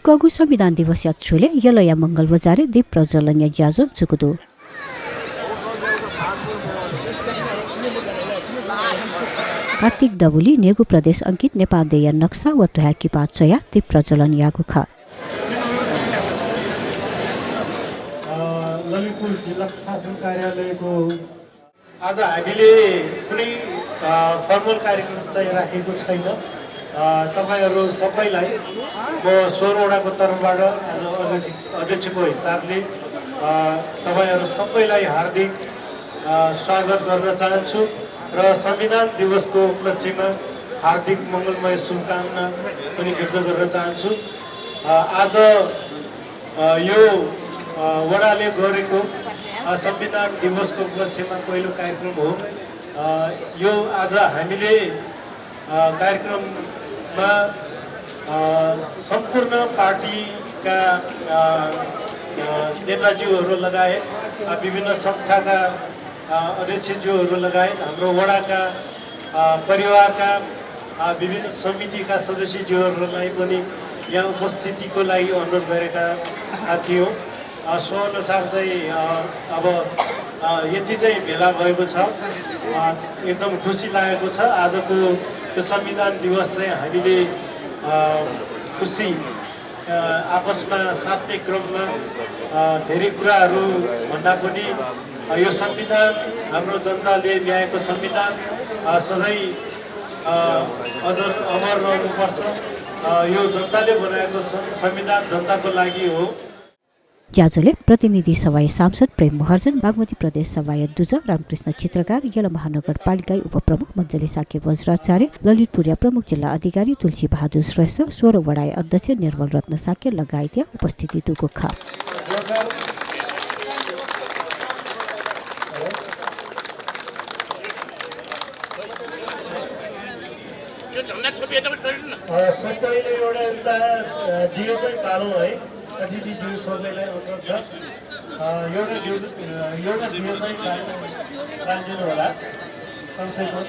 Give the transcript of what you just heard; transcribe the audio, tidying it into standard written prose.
कगु संविधान दिवस यात्रुले यलया मंगल बजारे दीप प्रज्वलन या ज्याजो जुकुदु कार्तिक दबुली नेगु प्रदेश अंकित नेपाल देय नक्सा व तुहाकी पाचया दीप प्रज्वलन यागु ख ललितपुर जिल्ला शासन कार्यालयको आज हामीले कुनै फर्मल कार्यक्रम चाहिँ राखेको छैन। तपाईहरु सबैलाई म 16 वडाको तर्फबाट आज अध्यक्षको हिसाबले तपाईहरु सबैलाई हार्दिक स्वागत गर्न चाहन्छु र संविधान दिवसको उपलक्ष्यमा हार्दिक मंगलमय शुभकामना पनि व्यक्त गर्न चाहन्छु। आज यो वडाले गरेको संविधान दिवसको उपलक्ष्यमा पहिलो कार्यक्रम हो। यो आज हामीले कार्यक्रममा सम्पूर्ण पार्टीका नेताज्यूहरू लगायत विभिन्न संस्थाका अध्यक्षज्यूहरू लगायत हाम्रो वडाका परिवारका विभिन्न समितिका सदस्यज्यूहरूलाई पनि यहाँ उपस्थितिको लागि अनुरोध गरेका थियौँ। सो अनुसार चाहिँ अब यति चाहिँ भेला भएको छ। एकदम खुसी लागेको छ। आजको यो संविधान दिवस चाहिँ हामीले खुसी आपसमा साट्ने क्रममा धेरै कुराहरू भन्दा पनि यो संविधान हाम्रो जनताले ल्याएको संविधान सधैँ अझ अमर रहनुपर्छ। यो जनताले बनाएको संविधान जनताको लागि हो। ज्याजोले प्रतिनिधि सभाय सांसद प्रेम महर्जन, बागमती प्रदेश सभाय दुज रामकृष्ण चित्रकार, यला महानगरपालिका उपप्रमुख मञ्जली साके वज्राचार्य, ललितपुरिया प्रमुख जिल्ला अधिकारी तुलसी बहादुर श्रेष्ठ, 16 वडाय अध्यक्ष निर्मल रत्न साके लगायत उपस्थिति दुगो खा। सबैले एउटा दियो चाहिँ पालौँ है। अतिथि दियो सबैलाई अनुरोध छ। एउटा दियो चाहिँ पालिदिनु होला कमसेकम।